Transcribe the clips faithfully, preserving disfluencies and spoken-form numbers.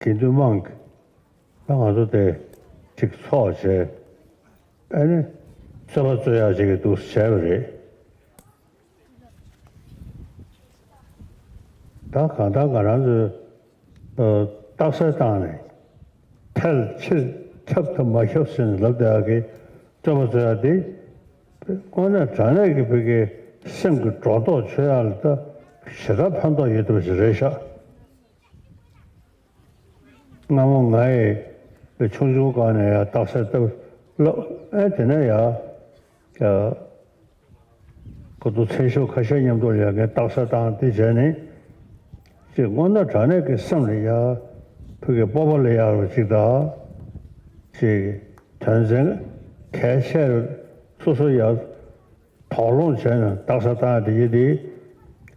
དགེ་འདུན་དམངས་ཀྱི་ད་ང་ཚོ་དེ་ཅིག་ཚོགས་བྱས། ཨ་ནི་རྩོད་པ་རྩོད་ཡག་ཅིག་གི་འདུག་བྱས་པ་རེད། ད་གང་ལྟར་ང་རང་ཚོས་རྟགས་གསལ་བཏང་ནས་ཐལ་ཕྱིར་ཁྱབ་དང་མ་ཁྱབ་ཟེར་ནས་ལབ་བསྡད་ཡག་གི་རྩོད་པ་རྩོད་ཡག་དེ་དངོས་གནས་དྲང་གནས་ཀྱི་བོད་ཀྱི་སེམས་ཀྱི་སྒྲོ་འདོགས་ཆོད་ཡག་ལ་ད་ཞེ་དྲག་ཕན་ཐོགས་ཡོད་འདུག་ཞིག་རེད་ཤག་སྔ་མོ་ང་ཡི་ཆུང་ཆུང་སྒང་ནས་ཡ་རྟགས་གསལ་བཏབ་ལབ། ཨེ་དེ་ནས་ཡ་ཡ་ཁོ་ཚོ་མཚན་ཞབས་ཁ་ཤས་མཉམ་དུ་ལ་ཡ་ངས་རྟགས་གསལ་བཏང་དེ་བྱས་ནས་ཅིག་དངོས་གནས་དྲང་གནས་ཀྱི་སེམས་ལ་ཡ་ཕ་གི་སྤོབས་པ་སླེབས་ཡག་རུ་ཅིག་དང་། ཅིག་དོན་ཚན་གལ་ཆེ་རུ་སོ་སོ་ཡ་དོགས་སློང་བྱས་ནས་རྟགས་གསལ་བཏང་ཡག་དེ་ཡིན་དེ་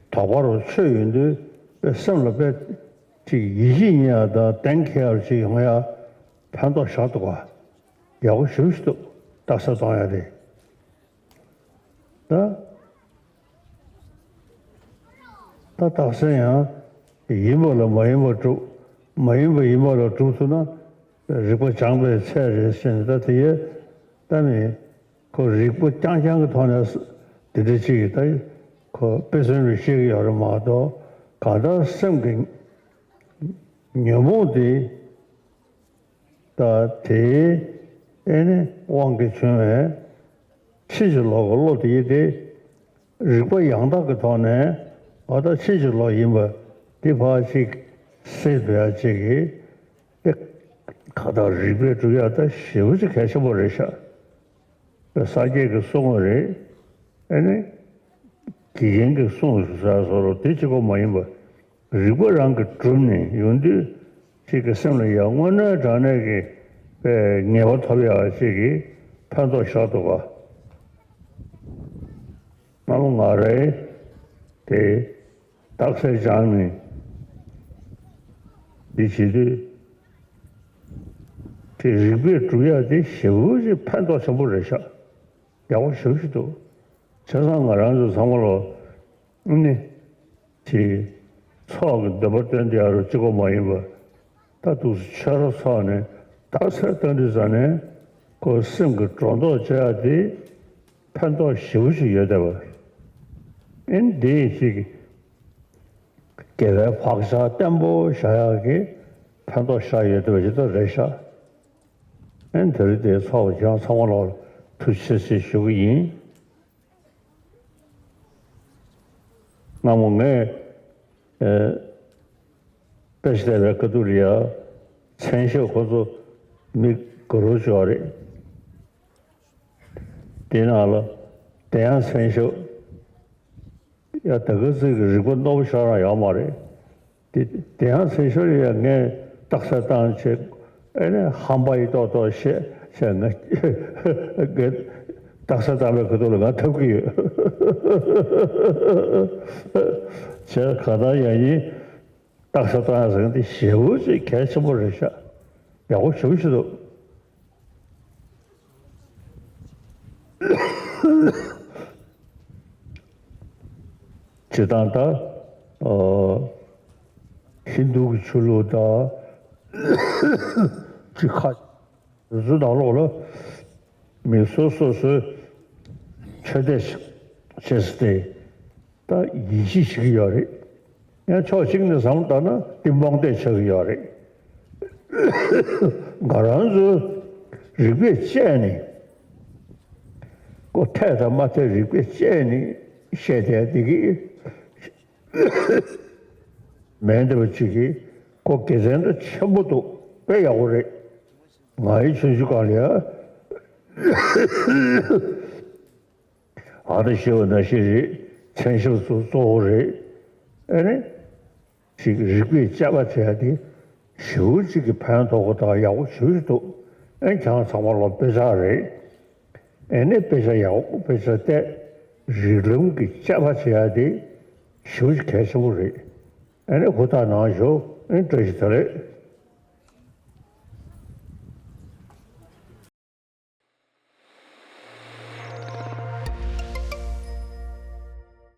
དོགས་པ་རུ་ཆོད་ཡོང་དུས་སེམས་ལ་དཔེ། ཅིག་ཡིད་ཆེས་རྙེད་ཡག་དང་གཏན་འཁེལ་ཡག་ཅིག་ཡོང་ཡག་ཕན་ཐོགས་ཞེ་དྲག་འདུག་ག་ཡག་པོ་ཞེ་པོ་ཞིག་འདུག་རྟགས་གསལ་གཏོང་ཡག་དེ། ད་ད་རྟགས་གསལ་ཡང་ཡིན་པ་ལ་མ་ཡིན་པ་སྒྲུབ། མ་ཡིན་པ་ཡིན་པ་ལ་སྒྲུབ་ཐུབ་ན་རིག་པ་སྦྱངས་པའི་ཚད་རེད་ཟེར་ནས། ད་དེ་ཡས་ད་མི་ཁོ་རིག་པ་རྐྱང་རྐྱང་གི་ཐོག་ནས་འདི་འདྲ་ཅིག་ད་ཁོ་དཔེ་མཚོན་རེ་བཤད་ཀྱི་ཡོད་རེད་མ་གཏོགས། གང་ལྟར་སེམས་ཀྱི་ཉོན་མོངས་དེ་ད་དེའི་ཨེ་ནི་དབང་གིས་བྱུང་བའི་ཕྱིན་ཅི་ལོག་གི་བློ་དེ་ཡིན་ཏེ། རིག་པ་ཡང་དག་གི་ཐོག་ནས་འོ་ད་ཕྱིན་ཅི་ལོག་ཡིན་པ་འདི་ཕར་ཅིག་སེལ་ཐུབ་ཡག་ཅིག་གི་དེ་ཁ་ཐག་རིག་པས་སྒྲུབ་ཡག་ད་ཞེ་པོ་ཅིག་གལ་ཆེན་པོ་རེད་ཤག་པས་སངས་རྒྱས་ཀྱིས་གསུངས་པ་རེད། ཨེ་ནི་དགེ་རྒན་གྱིས་གསུངས་ཟེར་བཟོ་འདྲ་དེ་གཅིག་པོ་མ་ཡིན་པ། རིག་པ་རང་གིས་གྲུབ་ནས་ཡོང་དུས་ཅིག་གི་སེམས་ལ་ཡ་དངོས་གནས་དྲང་གནས་ཀྱི་པའི་ངེས་པ་ཐོབ་ཡག་ཅིག་གི་ཕན་ཐོགས་ཞེ་དྲག་འདུག་ག་སྔ་མོ་ང་རའི་དེ་རྟགས་གསལ་སྦྱངས་ནས་འདི་བྱེད་དུས་དེ་རིག་པས་སྒྲུབ་ཡག་དེ་ཞེ་པོ་ཅིག་ཕན་ཐོགས་ཆེན་པོ་རེད་ཤག་ཡག་པོ་ཞེ་པོ་ཅིག་འདུག་བྱས་ཙང་ང་རང་ཚོ་ཚང་མ་ལོ་ཨ་ནི་དེ་ཚོགས་ཀྱི་འདོད་པ་བཏོན་དེ་ཡ་རུ་གཅིག་པོ་མ་ཡིན་པ། ད་འདུག་སེ་ཆོས་ར་ཚོགས་ནས་རྟགས་གསལ་བཏང་དུས་ཙ་ནས་ཁོ་སེམས་ཀྱི་སྒྲོ་འདོགས་བཅད་ཡག་དེ་ཕན་ཐོགས་ཞེ་པོ་ཞིག་ཡོད་བསྡད་པ། ཨེ་འདི་ཞིག་དགེ་བའི་བག་ཆགས་བརྟན་པོ་བཞག་ཡག་གི་ཕན་ཐོགས་ཞེ་དྲག་ཡོད་བསྡད་པ་ཞིག་ད་རེད་ཤག་ཨེ་དེ་རིང་དེའི་ཚོགས་ཀྱི་ཁྱེད་རང་ཚང་མ་ལ་ཐུགས་རྗེ་ཆེ་ཞུ་གི་ཡིན། སྔ་མོ་ངས་ཨེ་དཔེ་ཆ་བལྟས་པའི་ཁ་ཐུག་ལ་ཡ་མཚན་ཞབས་ཁོ་ཚོ་མི་དགའ་རབ་བྱུང་བ་རེད། དེའི་ནང་ལ་དེ་ཡང་མཚན་ཞབས་ཡ་ད་ག་ཚོད་ཀྱི་རིག་པ་རྣོ་པོ་ཞེ་དྲག་ཡོད་མ་རེད། དེ་དེ་ཡང་ཚེ་ཤོར་ཡ་ངས་རྟགས་གསལ་བཏང་བྱས། ཨེ་ནས་ཧམ་པ་ཡི་ཏོག་ཏོག་བཤད་བྱས་ང་ངས་རྟགས་གསལ་བཏང་བའི་ཁ་ཐུག་ལ་ང་ཐོབ་ཀྱི་ཡོད། བྱས་གང་ལྟར་ཡང་ཡིན་རྟགས་གསལ་བཏང་ཡ་ཟེར་མཁན་དེ་ཞེ་པོ་ཅིག་གལ་ཆེན་པོ་རེད་ཤག་ཡག་པོ་ཞེ་པོ་ཞིག་འདུག་སྤྱིར་བཏང་ད། ཨ། ཧིན་རྡུ་གི་ཆོས་ལུགས་དང་། ཅིག་ཁ། བཟོ་དང་ལོག་ལ། མི་སོ་སོ་སོའི་ཆོས་དད་བྱེད་ས་དེ། ད་ཡིད་ཆེས་བྱེད་ཀྱི་ཡོད་རེད། ཡང་ཕྱོགས་གཅིག་ནས་བསམ་བློ་བཏང་ན་དེ་རྨོངས་དད་ཆགས་ཀྱི་ཡོད་རེད། ང་རང་ཚོ་རིག་པས་དཔྱད་ནས། ཁོ་འཐད་དང་མ་འཐད་རིག་པས་དཔྱད་ནས་བཤད་བསྡད་དེ་གི། མེད་འདི་བ་གཅིག་གིས་ཁོ་དགེ་མཚན་ད་ཆེན་པོ་འདུག་དཔེ་ཡག་པོ་རེད། ང་ཡི་ཆུང་ཆུང་སྒང་ལ་ཡ། ཨ་ད་ཤི་བ་ན་ཤི་རེད། མཚན་ཞབས་སུ་གཙོ་བོ་རེད། ཨེ་ནས། ཞིག་རིག་པས་དཔྱད་པ་བྱས་ཏེ་ཞེ་པོ་ཅིག་གི་ཕན་ཐོགས་པ་དང་ཡག་པོ་ཞེ་པོ་ཅིག་འདུག་ཨེ་ཁྱེད་རང་ཚང་མ་ལ་དཔེ་ཆ་རེད། ཨེ་ནས་དཔེ་ཆ་ཡག་པོ་དཔེ་ཆ་བལྟས། རིགས་ལམ་གྱི་དཔྱད་པ་བྱས་ཏེ་ཞེ་པོ་ཅིག་གལ་ཆེན་པོ་རེད། ཨེ་ནས་ཧུར་ཐག་གནང་ཤོག་ཨེ་བཀྲ་ཤིས་བདེ་ལེགས།